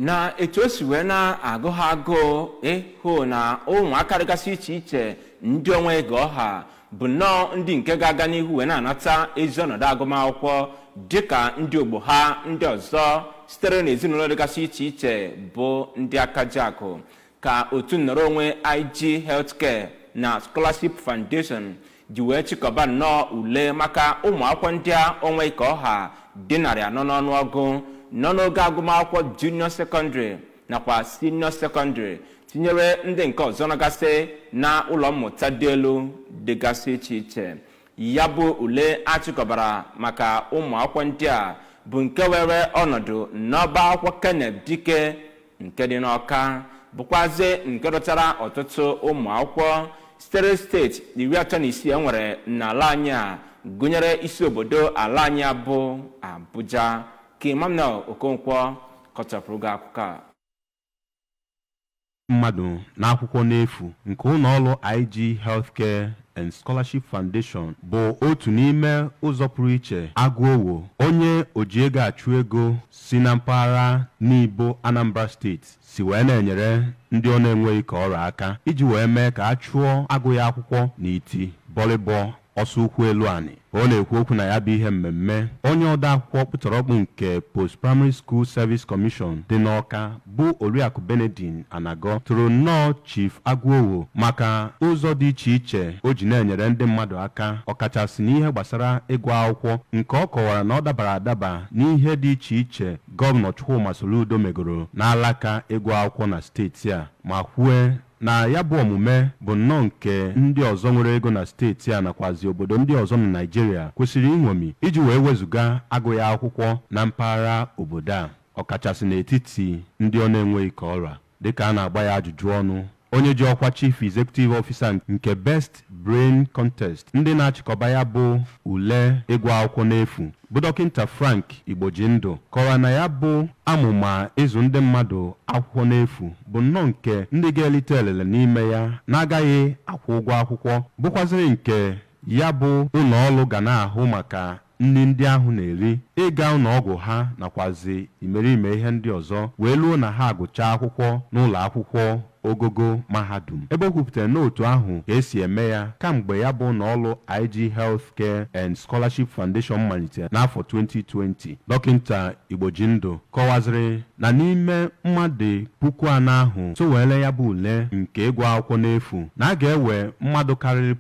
Na etu o si wee na-agụ ha agụụ ịhụ na ụmụaka dịgasị iche iche ndị onwe ga ọha bụ nnọọ ndị nke ga-aga n'ihu wee na-anata ezi ọnọdụ agụmakwụkwọ dịka ndị ogbo ha ndị ọzọ sitere n'ezinụlọ dịgasị iche iche bụ ndị aka ji akụ, ka otu nnọrọ onwe IG Healthcare na Scholarship Foundation ji wee chịkọba nnọọ ule maka ụmụ akwụkwọ ndị a onwe ka ọha dị 400 n'ọnụọgụ nọ n'oge agụmakwụkwọ junior secondary nakwa senior secondary, tinyere ndị nke ọzọ nọgasị na ụlọ mmụta dị elu dịgasị iche iche. Ya bụ ule achịkọbara maka ụmụ akwụkwọ ndị a bụ nke were ọnọdụ n'ọba akwụkwọ Kenneth Dike nke dị n'Ọka, bụkwazi nke dọtara ọtụtụ ụmụ akwụkwọ sitere steeti 36 e nwere n'ala anyị a, gụnyere isi obodo ala anyị a bụ Abuja. Ka Emmanuel Okonkwo kọchapụrụ gị akụkọ a. Mmadụ n'akwụkwọ n'efu nke ụlọọrụ IG Healthcare and Scholarship Foundation bụ otu n'ime ụzọ pụrụ iche Agụowo, onye oji ego achụ ego si na mpaghara Nibo, Anambra Steeti, si wee na-enyere ndị ọ na-enweghị ka ọrụ aka iji wee mee ka a chụọ agụghị akwụkwọ n'iti bọlịbọ ọsọ ụkwụ elu anị. Ọ na-ekwu okwu na ya bụ ihe mmemme, onye ode akwụkwọ kpụtọrọkpụ nke Post Primary School Service Commission dị n'Ọka, bụ Oriakụ Benedin Anago, tụrụ nnọọ Chief Agụowo maka ụzọ dị iche iche o ji na-enyere ndị mmadụ aka, ọkachasị n'ihe gbasara ịgụ akwụkwọ, nke ọ kọwara na ọ dabara adaba n'ihe dị iche iche Gọvanọ Chukwuma Soludo megoro n'alaka ịgụ akwụkwọ na steeti a, ma kwue na ya bụ omume bụ nnọọ nke ndị ọzọ nwere ego na steeti a nakwazi obodo ndị ọzọ na Naịjirịa kwesịrị iṅomi iji wee wezụga agụghị akwụkwọ na mpaghara obodo a, ọkachasị n'etiti ndị ọ na-enweghị ka ọra. Dịka a na-agba ya ajụjụ ọnụ, onye ji ọkwa Chief Executive Officer nke Best Brain Contest, ndị na-achịkọba ya bụ ule ịgụ akwụkwọ n'efu, bụ Dọkịta Frank Igbojindụ, kọwara na ya bụ amụma ịzụ ndị mmadụ akwụkwọ n'efu bụ nnọọ nke ndị ga-elite elele n'ime ya na-agaghị akwụ ụgwọ akwụkwọ, bụkwazịrị nke ya bụ ụlọ ọrụ ga na-ahụ maka nri ndị ahụ na-eri, ịga ụlọọgwụ ha, nakwazi imerime ihe ndị ọzọ, wee luo na ha agụchaa akwụkwọ n'ụlọ akwụkwọ ogogo mahadum. Ebe o kwupụtara n'otu ahụ ka esi eme ya kamgbe ya bụ ụlọọrụ IG Healthcare and Scholarship Foundation malitere n'afọ 2020, Dọkịta Igbojindụ kọwaziri na n'ime mmadụ 4,000 ahụ sowere ya bụ ule nke ịgụ akwụkwọ n'efu, na a ga-ewe mmadụ karịrị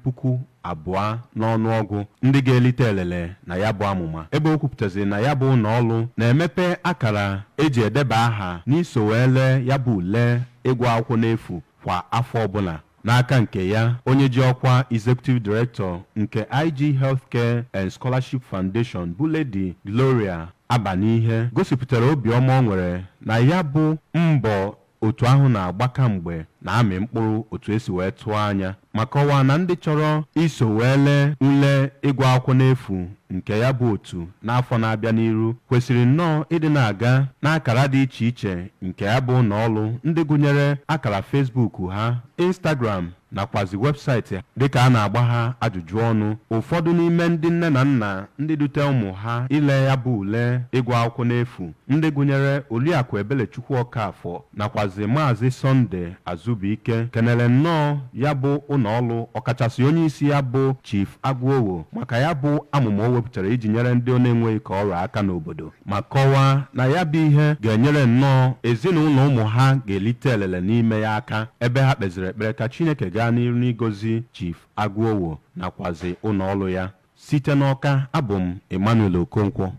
2,000 n'ọnụọgụ ndị ga-elite elele na ya bụ amụma. Ebe o kwupụtaziri na ya bụ ụlọọrụ na-emepe akara eji edeba aha n'iso wee lee ya bụ ule ịgụ akwụkwọ n'efu kwa afọ ọbụla. N'aka nke ya, onye ji ọkwa Executive Director nke IG Healthcare and Scholarship Foundation, bụ Lady Gloria Abanihe, gosipụtara obiọma o nwere na ya bụ mbọ otu ahụ na-agba kamgbe na-amị mkpụrụ otu esi wee tụọ anya, ma kọwaa na ndị chọrọ iso wee lee ule ịgụ akwụkwọ n'efu nke ya bụ otu n'afọ na-abịa n'iru kwesịrị nnọọ ịdị na-aga n'akara dị iche iche nke ya bụ ụlọọrụ, ndị gụnyere akara Facebook ha, Instagram nakwazi webụsaịtị. Dịka a na-agba ha ajụjụ ọnụ, ụfọdụ n'ime ndị nne na nna ndị dute ụmụ ha ile ya bụ ule ịgụ akwụkwọ n'efu, ndị gụnyere Oriakụ Ebelechukwu Ọkafọ nakwazi Maazị Sọnde Azụbụike, kenere nnọọ ya bụ ụlọọrụ, ọkachasị onye isi ya bụ Chief Agụowo, maka ya bụ amụma o wepụtara iji nyere ndị ọ na-enweghị ka ọrụ aka n'obodo, ma kọwaa na ya bụ ihe ga-enyere nnọọ ezinụlọ ụmụ ha ga-elite elele n'ime ya aka, ebe ha kpeziri ekpere ka Chineke gaa n'iru n'igozi Chief Agụowo nakwazi ụlọọrụ ya. Site n'Ọka, abụ m Emmanuel Okonkwo.